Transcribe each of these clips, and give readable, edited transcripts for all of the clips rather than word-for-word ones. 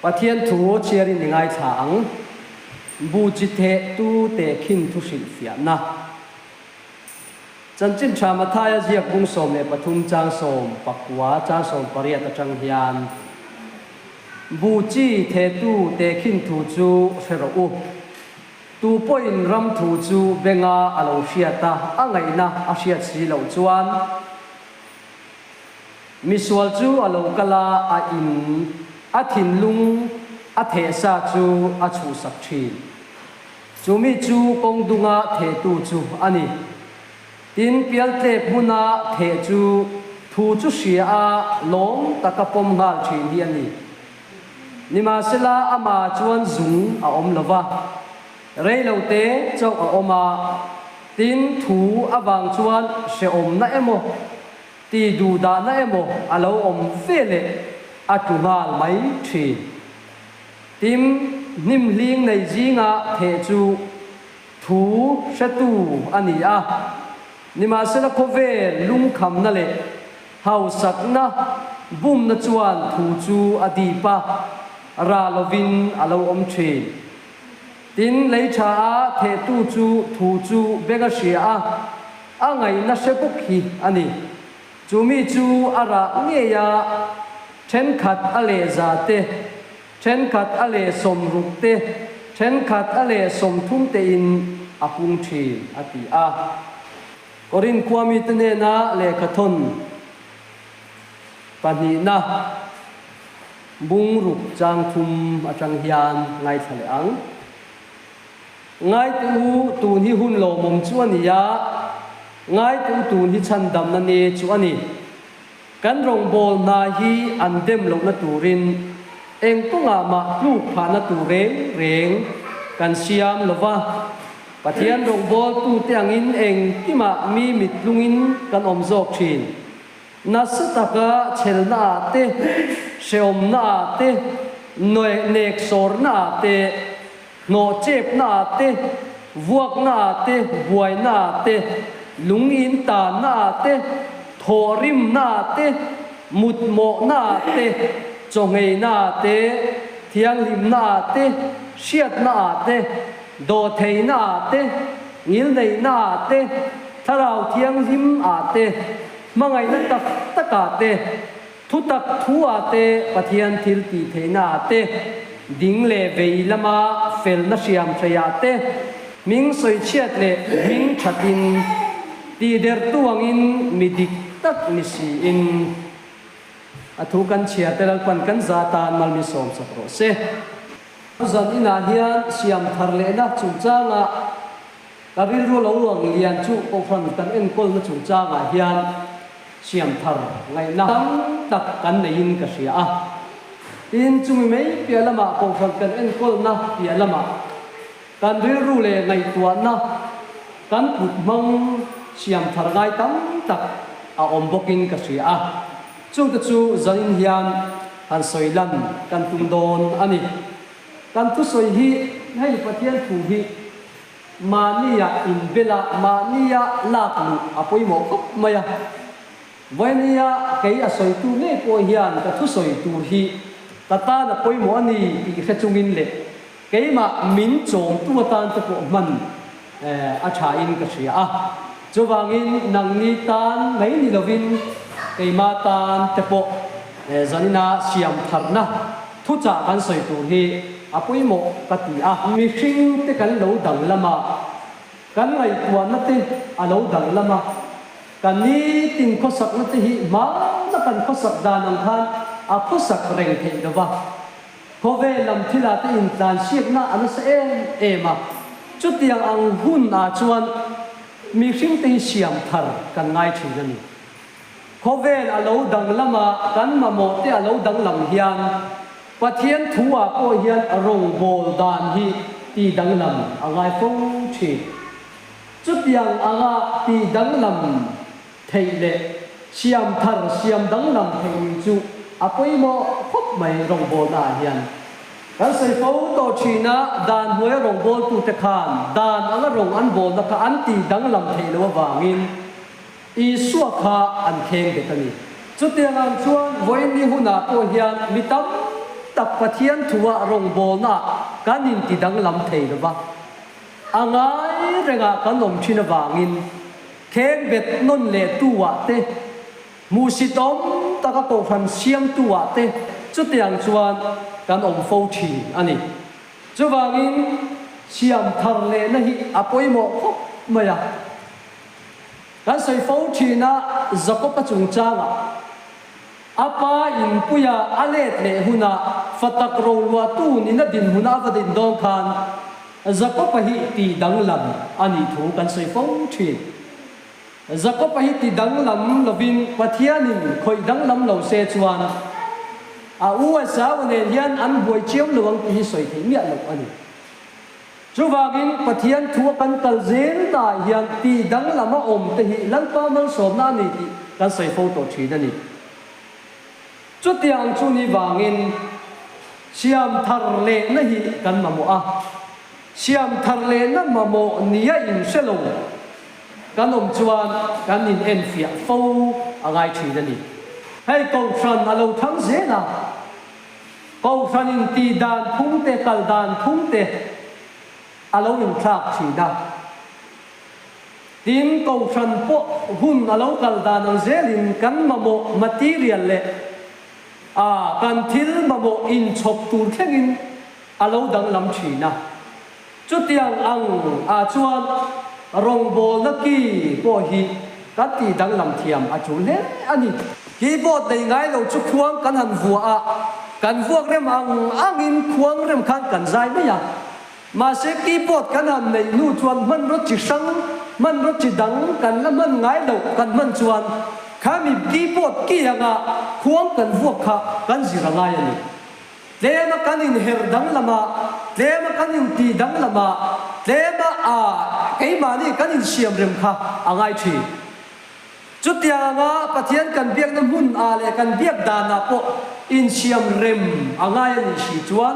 Pathian thu chhiarin i ngaithla ang. Bu chi theh tu tehkhin thu hrilhfiahna. Chanchin tha Mathaia ziak bung 13 chang 19 chang 18 atang hian, Bu chi thehtu tehkhin thu chu hre rawh u. Tu pawhin ram thu chu benga a lo hriat a, a ngaihna a hriat si loh chuan, Misual chu a lo kal a, a in, a thinlung a theh sa chu a chhuhsak thin. Chu mi chu kawng dunga thehtu chu a ni. Tin, pialtlep hmuna theh chu thu chu hria a, lawm taka pawm nghal thin hi a ni. Nimahsela, amah chuan zung a awm lo va, rei lo te chauh a awm a, tin, thu avang chuan hrehawmna emaw, Ti duh dahna emaw a lo awm ve leh a tlu nghal mai thin. Tim hnim hling nei zinga theh chu thu hretu a ni a, nimahsela khawvel lungkhamna leh hausakna bumna chuan thu chu a dip a, rah lovin a lo awm thin. Tin, lei tha a thehtu chu thu chu beng a hria a, A ngaihna hre bawk hi a ni. Chu mi chu a rah ngei a, thenkhat a leh za te, thenkhat a leh 60 te, thenkhat a leh 30 tein a pung thin, a ti a. Korinth khua mite hnena lehkhathawn pahnihna bung ruk chang thum atang hian ngaithla leh ang. Ngaite u, tun hi hun lawmawm chu a ni a, ngaite u tun hi chhandamna ne chu a ni. Kan rawngbâwl hna hi an dem lohna turin eng kawngah mah tluk phahna tur reng reng kan siam lo va. Pathian rawngbâwltute angin engkimah mi mittlungin kan awm zawk thin. Nasa taka chhelnaah te, hrehawmnaah te, neksawrnaah te, Hnawhchepnaah te, vuaknaah te, buainaah te, lung in tannaah te, thawhrimnaah te, mutmawhnaah te, chawngheinaah te, thianghlimnaah te, hriatnaah te, dawhtheihnaah te, ngilneihnaah te, thlarau thianghlimah te, hmangaihna tak takah te, Thutak thu-ah te, Pathian thil tih theihnaah te, ding leh vei lama felna hriam hreiah te, hming sawichhiat leh hming thatin, tihdertu angin mi dik tak ni siin a thu kan chhia te Lalpan kan za tan mal min sawmsak rawh se. Zan inah hian siam thar lehna chungchangah Ka rilru lo luang lian chu Kohhran kan enkawlna chungchangah hian siam thar ngaihna tam tak kan neiin ka hria a. Tin, chumi mai piah lamah Kohhran kan enkawlna piah lamah kan rilru leh ngaihtuahna kan put hmang siam thar ngai tam tak a awm bawkin ka hria a. Chungte chu zanin hian han sawi lan kan tum dawn a ni. Kan thusawi hi hei Pathian thu hi Mahnia inbela mahnia lak luh a pawimawh khawp mai a. Vawinia kei a sawitu ngei pawh hian ka thusawi tur hi ka tan a pawimawh a ni tih hre chungin leh keimah min chawmtu atan te pawh hman a thain ka hria a. Chuvangin nangni tan mai ni lovin keimah tan te pawh zanina siam tharna Thuchah kan sawi tur hi a pawimawh ka ti a. Mihring te kan lo danglam a, kan ngaihtuahna te a lo danglam a, kan nitin khawsakna te hi hmana kan khawsak dan ang khan a khawsak reng theih lo va. Khawvel lam thilah te intlansiakna a nasa em em a, chutiang ang hun ah chuan mihring te hi siam thar kan ngai thin a ni. Khawvel a lo danglam a, kan mamawh te a lo danglam hian Pathian thu ah pawh hian rawngbâwl dan hi ti danglam a ngai fo thin. Chutiang anga ti danglam theih leh siam thar siam danglam theih nih chu a pawimawh khawp mai rawngbâwlna ah hian. Kan sawi fo tawh thin a, dan hnuaia rawngbâwltute khan dan anga rawng an bâwlna kha an ti danglam theih loh avangin, Isua kha an kheng bet a ni. Chutiang ang chuan vawiin ni hunah pawh hian mi tam tak Pathian thuah rawngbawlnaah kan inti danglam thei lo va, a ngai rengah kan awm thin avangin khengbet nawn leh tu-ah te, hmuhsitawm taka kohhran siamtu-ah te chutiang chuan kan awm fo thin a ni. Chuvangin siam thar lehna hi a pawimawh khawp mai a. Kan sawi fo thin a, Jakob-a chungchangah a pa inpuia a let leh hunah fatak roluahtu nina dinhmuna a va din dawn khan Jakob-a hi ti danglam a nih thu kan sawi fo thin. Jakob-a hi ti danglam lovin Pathianin khawih danglam lo se chuan a u Esau-a nen hian an buai chiam lo ang tih hi sawi theih miah loh a ni. Chuvangin Pathian thu a kan kal zel naah hian tih danglam a awm te hi Lalpa malsawmna a ni tih kan sawi fo tawh thin a ni. Chutiang chu ni vangin siam thar lehna hi kan mamawh a, siam thar lehna mamawh nia inhre lo kan awm chuan kan inenfiah fo a ngai thin a ni. Hei Kohhran a lo thang zel a. Kohhran in tih dan phung te, kal dan phung te a lo inthlak thin a. Tin, Kohhran pawh hun a lo kal dan ang zelin kan mamawh material leh a kan thil mamawh inchhawp tur thlengin a lo danglam thin a. Chutiang ang ah chuan rawngbawlna ki pawh hi kan tih danglam thiam a tul hle a ni. Keyboard nei ngai lo chu khuang kan han vuah a, kan vuak rem ang angin khuang rem khan kan zai mai a. Mahse keyboard kan han neih hnu chuan hmanraw chi hrang, hmanraw chi dang kan la hman ngai loh kan hman chuan khami keyboard ki anga khuang kan vuak kha kan zir a ngai a ni. Tlema kan inher danglam a, tlema kan inti danglam a, tlema a keimahni kan insiam rem kha a ngai thin. Chutiang anga Pathian kan biakna hmun ah leh kan biak danah pawh insiam rem a ngai a nih si chuan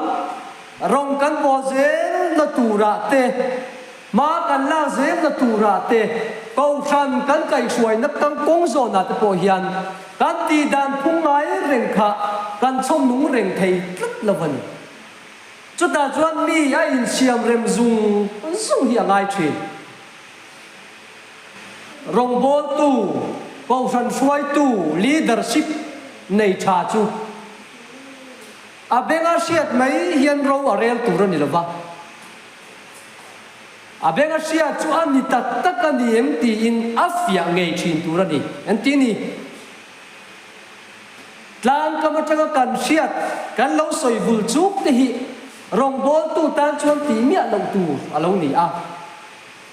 rawng kan bawl zelna turah te, hma kan lak zelna turah te, kohhran kan kaihhruaina kawng zawnah te pawh hian Kan tih dan phung ngai reng kha kan chhawm nung reng thei tlat lo a ni. Chutah chuan mi a insiam rem zung zung hi a ngai thin. Rawngbawltu, kohhran hruaitu, leadership, nei tha chu a benga hriat mai hian ro a rel tur a ni lo va. A beng a hria chu a ni tak tak a ni em tiin a fiah ngei thin tur a ni. Engtin ni? Tlang kam atanga kan hriat, kan lo sawi vul chuk te hi rawngbawltu tan chuan tih miah loh tur a lo ni a.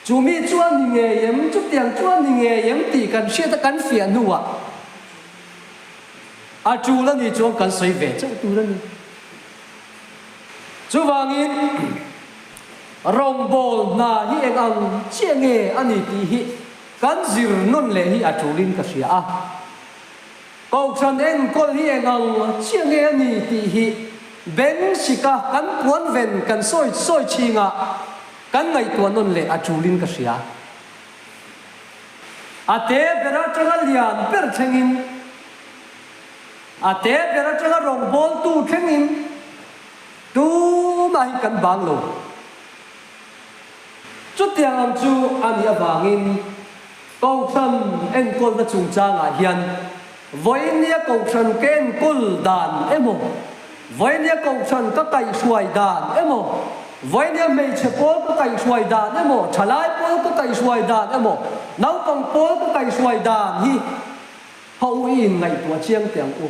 Chu mi chu a ni ngei em, chutiang chu a ni ngei em tih kan hriat a kan fiah hnuah a tul a nih chuan kan sawi ve chauh tur a ni. Chuvangin, rawngbâwl hna hi eng ang chiah nge a ni tih hi kan zir nawn leh hi a ṭulin ka hria a. Kohhran enkawl hi eng ang chiah nge a ni tih hi beng sika kan puan ven kan sawi sawi chhinga kan ngaihtuah nawn leh a ṭulin ka hria. A te ber aṭanga lian ber thlengin. A te ber atanga rawngbawltu thlengin tumah hi kan bang lo. Chutiang ang chu a nih avangin Kohhran enkawlna chungchangah hian vawinia Kohhran ka enkawl dan emaw, vawinia Kohhran ka kaihhruai dan emaw, vawinia hmeichhe pawl ka kaihhruai dan emaw, thalai pawl ka kaihhruai dan emaw, naupang pawl ka kaihhruai dan hi Khaw u i inngaihtuah chiang teh ang u.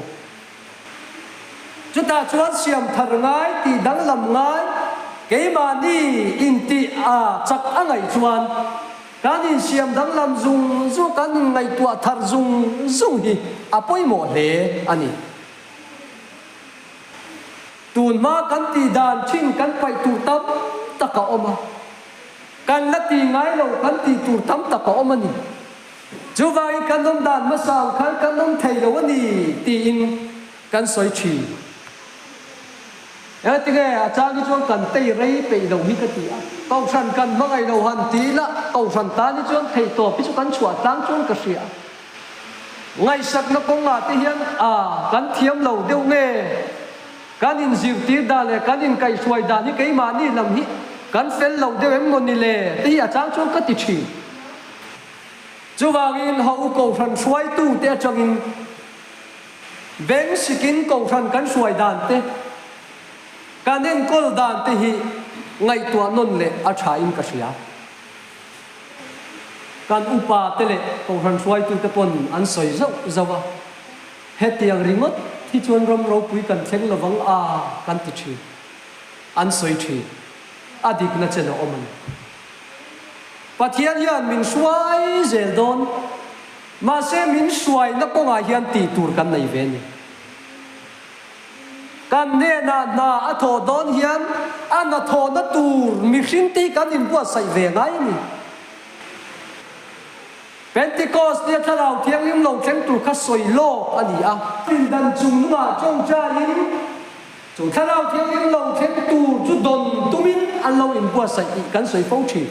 Chutah chuan siam thar ngai tih danglam ngai keimahni intih a chak a ngaih chuan kan insiam danglam zung zung kan inngaihtuah thar zung zung hi a pawimawh hle a ni. Tunhma kan tih dan thin kan paih tur tam tak a awm a, kan la tih ngai lo kan tih tur tam tak a awm a ni. Chuvangin kan awm dan hmasa ang khan kan awm thei lo a ni tiin kan sawi thin. Engati nge a chang hi chuan kan tei rei peih lo hi ka ti a, Kohhran kan hmangaih lo han ti ila Kohhran tan hi chuan theihtawp hi chu kan chhuah tlang chuan ka hria. Ngaihsakna kawngah te hian a kan thiam lo deuh nge? Kan inzirtir dan leh kan inkaihhruai dan hi keimahni lam hi kan fel lo deuh em maw ni le te hi a chang chuan ka ti thin. Chuvangin ho u kohhran hruaitute atangin beng sikin kohhran kan hruai dan te, kan enkawl dan te hi ngaihtuah nawn leh a thain ka hria. Kan upa te leh kohhran hruaitute pawn an sawi zauh zauh a. Hetiang ringawt hi chuan ram ropui kan thleng lovang a kan ti thin. An sawi thin. A dikna chen a awm a ni. Pathian hian min hruai zel dawn. Mahse min hruaina kawngah hian tih tur kan nei ve a ni. Kan hnenah hna a thawh dawn hian a hnathawhna tur mihring te hi kan inbuatsaih ve ngai a ni. Pentecost nia Thlarau Thianghlim lo thleng tur kha sawi lawk a ni a. Pindan chung hnungah tawngtaiin chu Thlarau Thianghlim lo thleng tur chu dawn tumin an lo inbuatsaih tih kan sawi fo thin.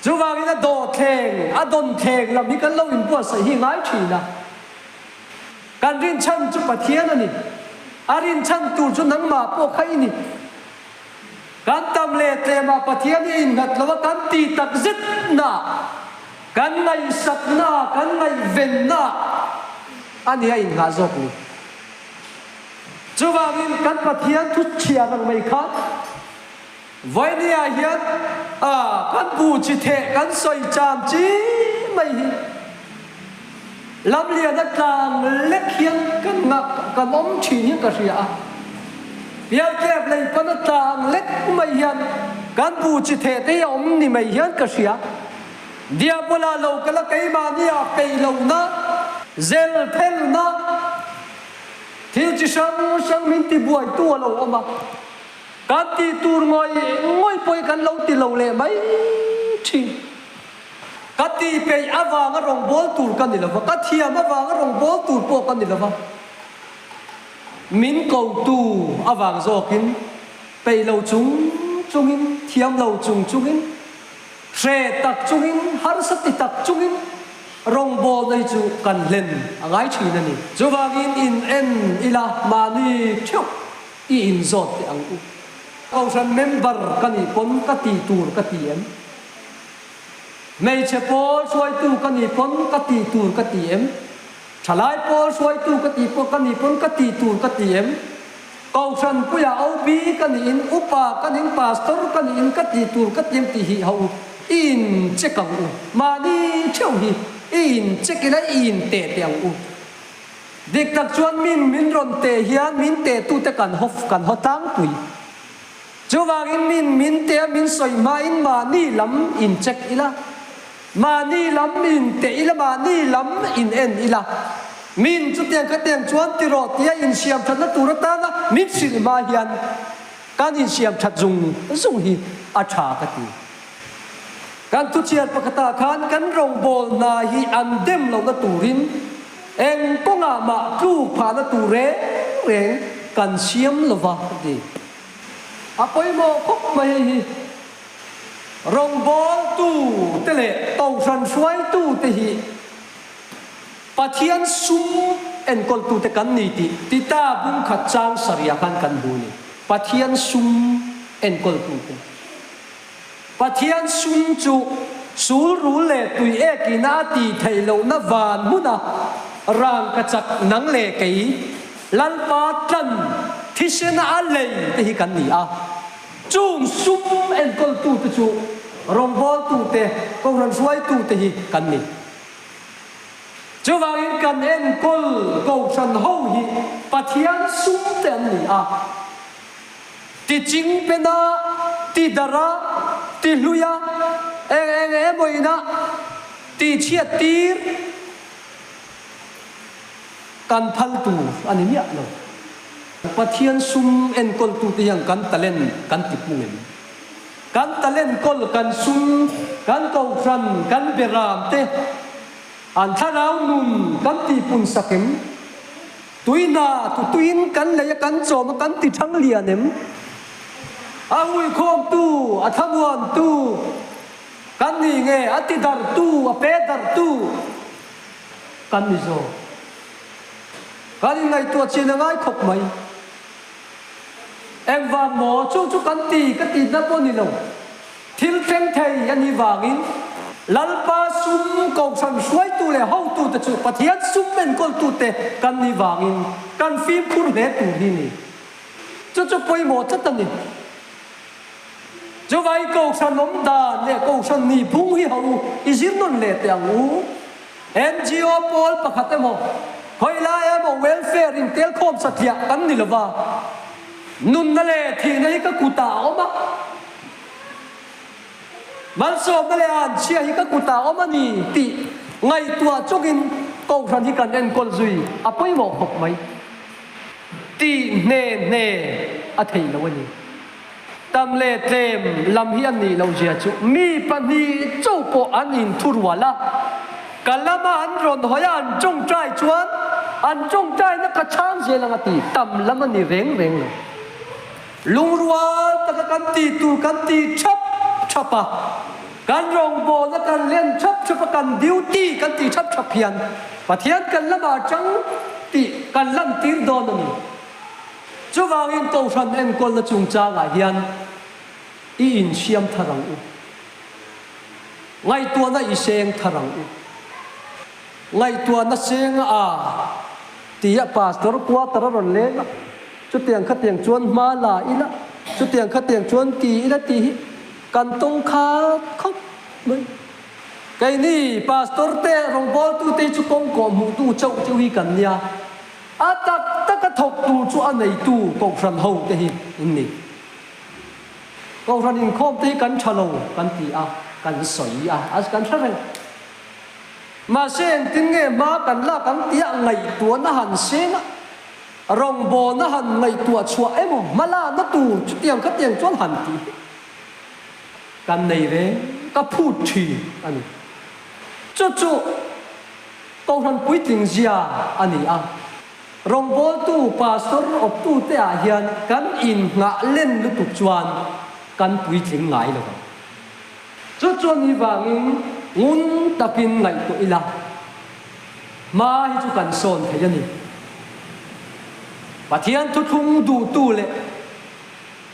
Chuvangin a dawhthleng, a dawnthleng lam hi kan lo inbuatsaih hi ngai thin a. Kan rinchhan chu Pathian a ni. A rinchhan tur chu nangmah pawh kha i ni. Kan tam leh tlemah Pathian hi innghat lo a, kan ti tak zetna, kan ngaihsakna, kan ngaihvenna a ni a innghah zawk ni. Chuvangin kan Pathian thu chhiar ang mai kha Vainia hian a kan bu chi theh kan sawi cham chi mai hi Lamliana tlang lek hian kan ngah kan awm thin hian ka hria a. Pialtlep lei pana tlang lek mai hian kan bu chi theh te hi a awm ni mai hian ka hria. Diabola lo kal a keimahni ah peih lohna, zel phelna, thil chi hrang hrang min ti buaitu a lo awm a. Kan tih tur ngawih ngawih pawh hi kan lo ti lo leh mai thin. Ka tih peih avanga rawngbâwl tur ka ni lo va, ka thiam avanga rawngbâwl tur pawh ka ni lo va. Min kotu avang zawkin, peih lo chung chungin, thiam lo chung chungin, hre tak chungin, harsa ti tak chungin rawngbâwlna hi chu kan hlen a ngai thin a ni. Chuvangin in en ila mahni theuh i inzawt teh ang u. Kohhran member ka nih pawn ka tih tur ka ti em? Hmeichhe pawl hruaitu ka nih pawn ka tih tur ka ti em? Thalai pawl hruaitu ka tih pawh ka nih pawn ka tih tur ka ti em? Kohhran puia OB ka niin upa ka niin pastor ka niin ka tih tur ka ti em tih hi ho i in check ang u. Mahni theuh hi i in check ila i in teh teh ang u. Dik tak chuan min min rawn teh hian min tehtute kan haw kan haw tlangpui. Chuvangin min min tea min sawi hmain mahni lam in check ila, mahni lam in teh ila, mahni lam in en ila, min chutiang khatiang chuan ti rawh tia insiam thatna tur atana min hrilh hma hian kan insiam that zung zung hi a tha ka ti. Kan thuchhiat pakhatah khan kan rawngbâwl hna hi an dem lohna turin eng kawngah mah tluk phahna tur reng reng kan siam lo va a ti. A pawimawh khawp mai hei hi. Rawngbâwltute leh Kohhran hruaitute hi Pathian sum enkawltute kan ni tih Tita bungkhat chang sarihah khan kan hmu a ni. Pathian sum enkawltute. Pathian sum chu sul rul leh tui ekin a tih theih lohna van hmuna rangka chak nang leh kei Lalpa tlan thisena a lei te hi kan ni a. Chung sum enkawltute chu rawngbawltute, kohhran hruaitute hi kan ni. Chuvangin kan enkawl kohhran ho hi Pathian sum te an ni a. Ti ching pen a, ti darh a, ti hlui a, eng eng emaw ina ti chhiat tir kan phal tur a ni miah lo. Pathian sum enkawltute hian kan talent kan ti pung em? Kan talent kawl, kan sum, kan kohhran, kan beram te an thlarau nun kan tihpun sak em? Tui hna tu tuiin kan lei a kan chawm a kan ti thang lian em? A huikhawmtu, a thlamuantu kan ni nge a ti darhtu, a pe darhtu kan ni zawk? Kan inngaihtuah chin a ngai khawp mai. Engvang maw chu chu kan ti ka tihna pawh ni lo. Thil thleng thei a nih vangin Lalpa sum kohhran hruaitu leh hotute chu Pathian sum enkawltute kan nih vangin kan fimkhur hle tur hi ni. Chu chu pawimawh tlat a ni. Chuvai kohhran awm dan leh kohhran nih phung hi ho u i zir nawn leh teh ang u. NGO pawl pakhat emaw, khawi lai emaw welfare in tel khawm satliah kan ni lova, nunna leh thihna hi ka kutah a awm a, malsawmna leh anchhia hi ka kutah a awm a ni tih ngaihtuah chungin kohhran hi kan enkawl zui a pawimawh khawp mai. Tih hne hne a theih loh a ni. Tam leh tlem lam hi an nih loh zia chu mi pahnih chauh pawh an inthurual a, ka lama an rawn hawi a an tawngtai chuan an tawngtaina ka chhang zel ang a ti, tam lam a ni reng reng lo. Lungrual taka kan tih tur kan ti thap thap a, kan rawngbawlna kan len thap thap a, kan duty kan tih thap thap hian Pathian kan lamah atang tih kan lantir dawn a ni. Chuvangin Kohhran enkawlna chungchangah hian i insiam thar ang u. Ngaihtuahna i seng thar ang u. Ngaihtuahna senga a tia Pastor quarter a rawn leng a, chutiang khatiang chuan hma la ila, chutiang khatiang chuan ti ila tih hi kan tawng khat khawp mai. Keini Pastor te rawngbawltute hi chu kawngkawh hmuhtu chauh chauh hi kan nia. A tak taka thawk tur chu a neitu Kohhran ho te hi in ni. Kohhran inkhawm te hi kan tha lo kan ti a, kan sawi a, a kan hre reng. Mahse engtin nge hma kan lak ang tia ngaihtuahna han seng a, rawngbawlna han ngaihtuah chhuah emaw hma lakna tur chutiang khatiang chuan han tih hi kan nei reng ka phut thin a ni. Chu chu. Kohhran puitling zia a ni a, rawngbawltu pastor awptute ah hian kan innghah len lutuk chuan kan puitling ngai lo ang. Chu chuan ni vangin ngun takin ngaihtuah ila, hma hi chu kan sawn thei a ni. Pathian thuthlung duhtu leh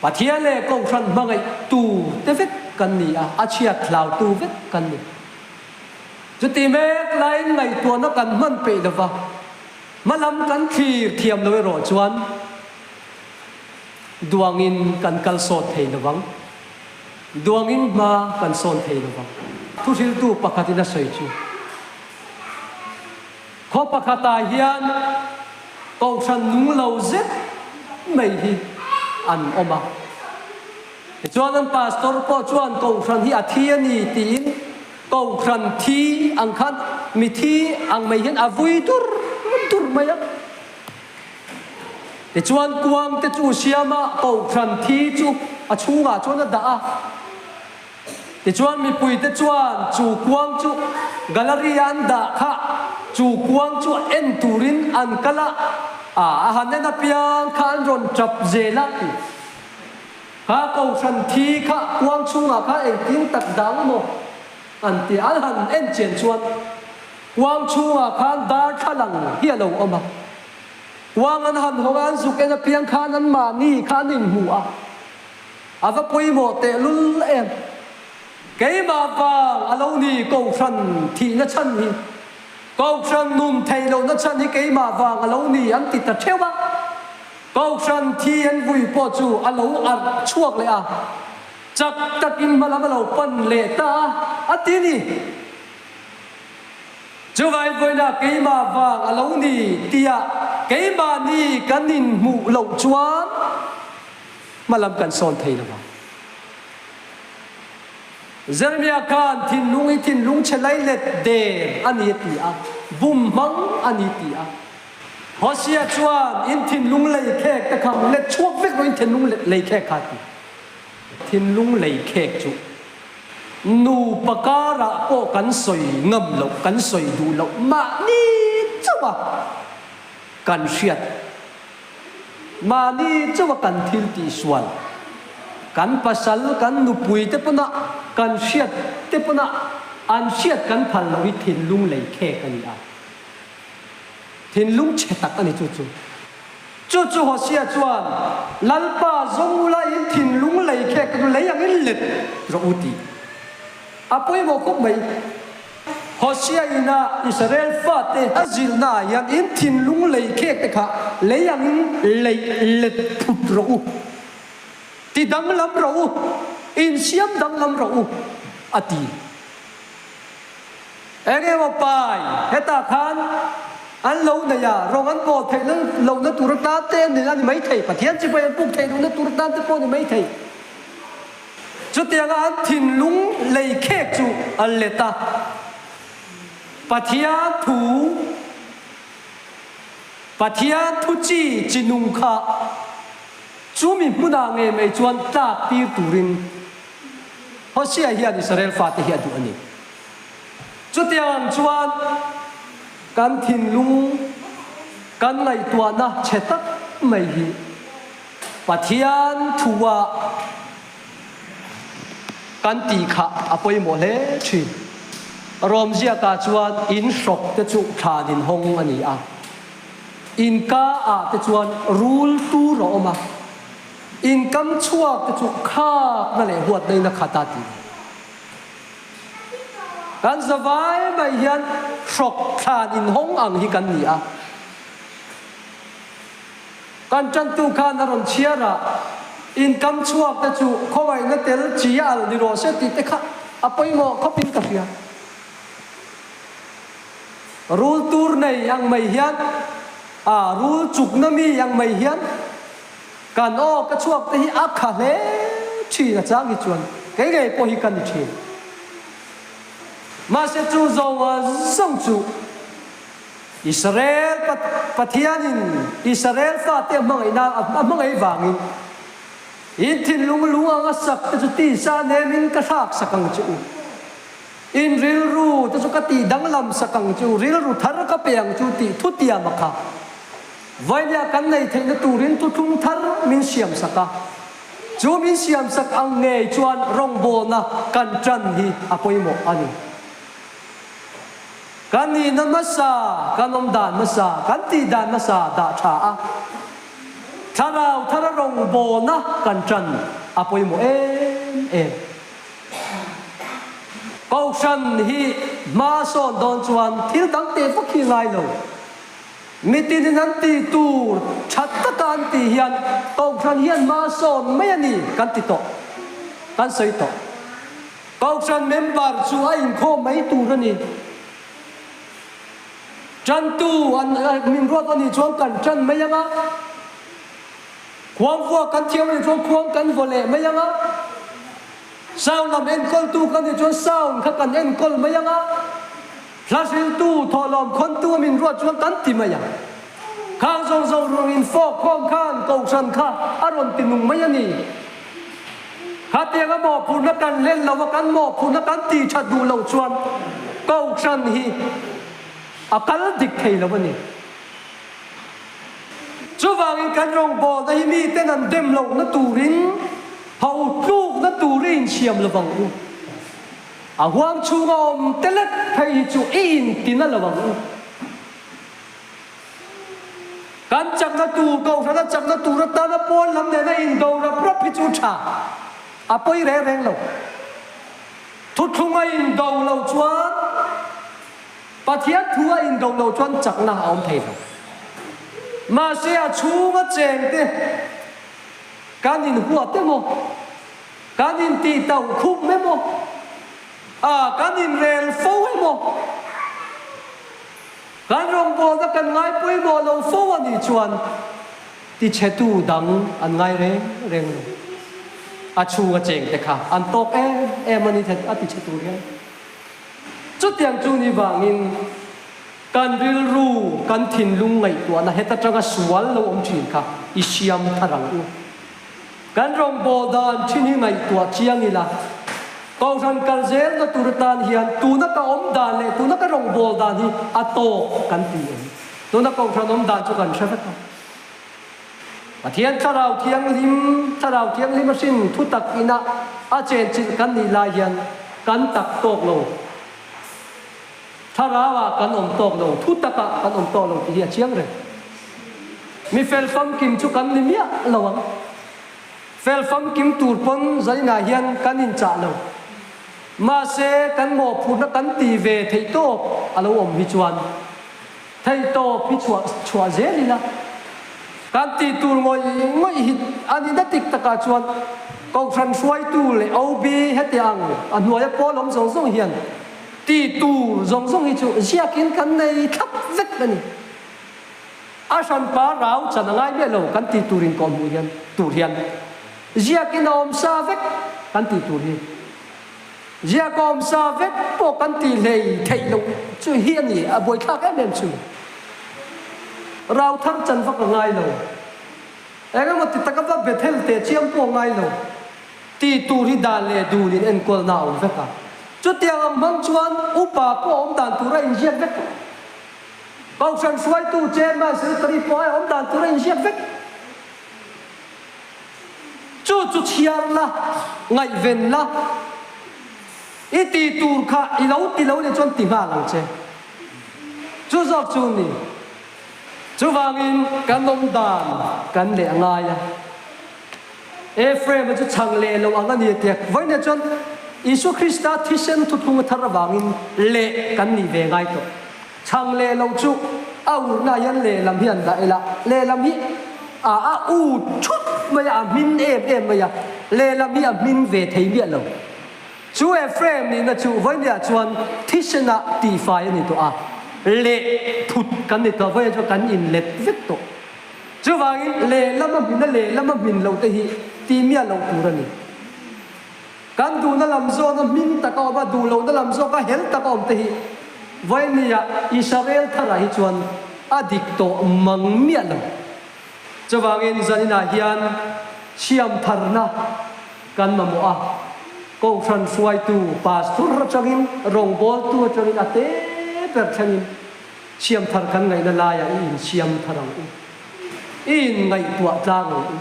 Pathian leh Kohhran hmangaihtu te vek kan ni a, a chhiat hlautu vek kan ni. Chuti mek laiin ngaihtuahna kan hman peih lo va, hmalam kan thlir thiam lo erawh chuan duangin kan kal sawt thei lo vang, duangin hma kan sawn thei lo vang. Thuhriltu pakhatin a sawi chu, Khaw pakhatah hian kohhran nung lo zet mai hi an awm a. Tichuan an pastor pawh chuan kohhran hi a thi a ni tiin kohhran thi ang khan mi thi ang mai hian a vui dur dur mai a. Tichuan kuang te chu siam a, kohhran thi chu a chhungah chuan a dah a. Tichuan mipuite chuan chu kuang chu gallery a an dah kha chu kuang chu en turin an kal a, a han en apiang kha an rawn tap zel a ti. Kha kohhran thi kha kuang chhungah khan engtin tak dang maw an ti a, an han en chian chuan kuang chhungah khan darthlalang hi a lo awm a, kuang an han hawng a, an zuk en apiang khan anmahni kha an inhmu a, a va pawimawh tehlul em. Keimah vang a lo ni kohhran thihna chhan hi, kohhran nun theih lohna chhan hi keimah vang a lo ni an ti ta theuh a. Kohhran thi an vui pawh chu a lo arh chhuak leh a, chak takin hma lam a lo pan leh ta a, a ti ni. Chuvai vawiinah keimah vang a lo ni tia keimahni kan inhmuh loh chuan hma lam kan sawn thei lo vang. Jeremiah khan thinlung hi thinlung chhe lailet der a ni a ti a, bum hmang a ni ti a. Hosea chuan in thinlung lei khek te kha let chhuak vek rawh in thinlung lei khek kha a ti. Thinlung lei khek chu nupa karah pawh kan sawi ngam loh, kan sawi duh loh mahni chauh a kan hriat, mahni chauh a kan thil tihsual, kan pasal, kan nupui te pawn a kan hriat te pawn a an hriat kan phal loh hi thinlung lei khek a ni a. Thinlung chhe tak a ni chu chu. Chu chu Hosea chuan, Lalpa zawng ula in thinlung lei khek chu lei angin let rawh u tih a pawimawh khawp mai. Hosea ina Israel fate a zilhnaah hian in thinlung lei khek te kha lei angin leih let phut rawh u, ti danglam rawh u, insiam danglam rawh u a ti. Eng emaw pai hetah khan an lo nei a, rawng an bawl theih lohna tur atan te a ni mai thei, Pathian chibai an puk theih lohna tur atan te pawh a ni mai thei. Chutianga an thinlung lei khek chu a let a, Pathian thu, Pathian thu chi chi nung kha chumi hmunah ngei mai chuan tlak tir turin Hosea hian Israel fate hi a duh a ni. Chutiang chuan kan thinlung, kan ngaihtuahna chhe tak mai hi Pathian thua kan tih kha a pawimawh hle thin. Rom ziakah chuan in hrawk te chu thlan in hawng a ni a, in ka ah te chuan rul tur a awm a, in kam chhuak te chu khakna leh huatna in a khat a tih. Kan zavai mai hian hrawk thlan inhawng ang hi kan ni a. Kan tantu khan a rawn chhiar a, inkam chhuak te chu khawngaihna tel chi a al ni rawh se tih te kha a pawimawh khawpin ka hria. Rul tur nei ang mai hian, a rul chukna mi ang mai hian, Kan aw ka chhuak te hi a kha hle thin a chang hi chuan kei ngei pawh hi ka ni thin. Mahse chu zawng zawng chu Israel Pathianin Israel fate a hmangaihna a hmangaih vangin in thinlung lung anga sak te chu tisa nemin ka thlak sak ang che u. In rilru te chu ka tih danglam sak ang che u, rilru thar ka pe ang chu tih thutiam a kha. Vainia kan nei theihna turin thuthlung thar min siam sak a, chu min siam sak ang ngei chuan rawngbawlna kan tan hi a pawimawh a ni. Kan nihna hmasa, kan awm dan hmasa, kan tih dan hmasa dah tha a, thlarau thara rawngbawlna kan tan a pawimawh em em. Kohhran hi hma sawn dawn chuan thil dang teh vak hi ngai lo. Mitinin an tih tur tha taka an tih hian Kohhran hian hma a sawn mai a ni kan ti tawh, kan sawi tawh. Kohhran member chu a inkhawm mai tur a ni. Tantu an min ruat a nih chuan kan tan mai ang a, khuang vua kan thiam a nih chuan khuang kan vaw leh mai ang a, sound lam enkawltu kan nih chuan sound kha kan enkawl mai ang a, Hla hriltu, thawhlawm khawntu a min ruat chuan kan ti mai a. Khang zawng zawng rung in fawk khawm khan Kohhran kha a rawn ti nung mai a ni. Khatiang a mawhphurhna kan hlen lo a, kan mawhphurhna kan ti that duh loh chuan Kohhran hi a kal dik thei lo a ni. Chuvangin kan rawngbawlna hi miten an dem lohna turin ho tlukna tur i insiam lovang u. A huang chhunga awm te lek phei hi chu i intin a lo ang u. Kan chakna tur, Kohhrana chakna tur atana pawn lam nena indo rap rap hi chu tha a pawi reng reng lo. Thuthlung a indo lo chuan, Pathian thu a indo lo chuan chakna a awm thei lo. Mahse a chhunga chengte kan inhuat emaw, Kan intih tauh khum emaw, a kan inrel fo emaw, kan rawngbawlna kan ngai pawimawh lo fo a nih chuan tichhetu dang an ngai reng reng lo. A chhunga chengte kha an tawk em em a ni a tichhe tur hian. Chutiang chu ni vangin kan rilru, kan thinlung ngaihtuahna heta tanga sual lo awm thin kha i siam thar ang u. Kan rawngbâwl dan thin hi ngaihtuah chiang ila, Kohhran kal zelna tur atan hian tuna ka awm dan leh tuna ka rawngbâwl dan hi a tâwk kan ti em? Tuna Kohhran awm dan chu kan hre vek a. Pathian Thlarau Thianghlim, Thlarau Thianghlim a hrin thu tak ina a chenchilh kan nih lai hian kan tak tâwk lo. Thlarauah kan awm tawk lo, thu takah kan awm tawk lo tih hi a chiang reng. Mi fel famkim chu kan ni miah lo ang. Fel famkim tur pawn zainah hian kan inchah lo. Mahse, kan mawhphurhna kan ti ve theih tawp a lo awm hi chuan theihtawp hi chhuah chhuah zel ila. Kan tih tur ngawih ngawih hi a ni na tik takah chuan Kohhran hruaitu leh OB heti ang a hnuaia pawl awm zawng zawng hian tih tur zawng zawng hi chu ziakin kan nei thlap vek a ni. A hranpa rau chan a ngai miah lo kan tih tur inkawhhmuh hian tur hian ziakin a awm sa vek kan tih tur hi. Ziak awm sa vek pawh kan tih hlei theih loh chu hi a ni, a buaithlak em em chu. Rau thar chan vak a ngai lo. Eng emaw ti taka va Bethel teh chiam pawh a ngai lo. Tih tur hi dan leh dun in enkawlna a awm vek a. Chutiang ang hmang chuan upa pawh a awm dan tur a inziak vek. Kohhran hruaitu chairman, secretary pawh a awm dan tur a inziak vek. Chu chu chhiar la, ngaihven la, i ti tur kha i lo ti lo nih chuan ti nghal ang che. Chu zawk chu ni. Chuvangin kan awm dan kan leh a ngai a. Ephraim-a chu chhang leh lo ang a ni a tia. Vawiinah chuan Isua Krista thisen thuthlung a thar avangin leh kan nih ve ngai tawh. Chhang leh lo chu a urna hian lehlam hi an dah ila, lehlam hi a a ut thut mai a, a hmin em em mai a, lehlam hi a hmin ve thei miah lo. Chu Ephraim nihna chu vawinia chuan thisenah tihfai a ni tawh a, leh thut kan ni tawh a, vawinia chuan kan inlet vek tawh. Chuvangin lehlam a hmin a, lehlam a hmin loh te hi tih miah loh tur a ni. Kan duhna lam zawna hming taka awm a, duh lohna lam zawka hel taka awm te hi Vawinia Israel tharah hi chuan a dik tawh mang miah lo. Chuvangin zaninah hian siam tharna kan mamawh a, Kohhran hruaitu, Pastor atangin, rawngbawltu atangin a te ber thlengin siam thar kan ngaihna laiah i insiam thar ang u. I inngaihtuah tlang ang u.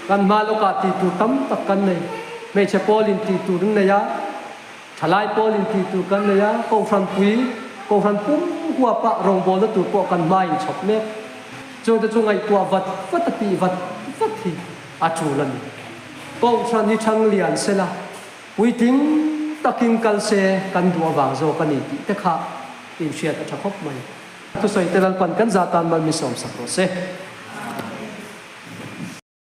Kan hma lawkah tih tur tam tak kan nei. Hmeichhe pawlin tih tur an nei a, thalai pawlin tih tur kan nei a, Kohhran pui, Kohhran pum huapa rawngbawlna tur pawh kan hma inchhawp mek. Chungte chu ngaihtuah vat vat a tih vat vat hi a tul a ni. Kohhran hi thang lian sela, puitling takin kal se kan duh avang zawk a ni tih te kha inhriat a tha khawp mai. Thusawi te Lalpan kan zah tan mal mi sawmsak rawh se.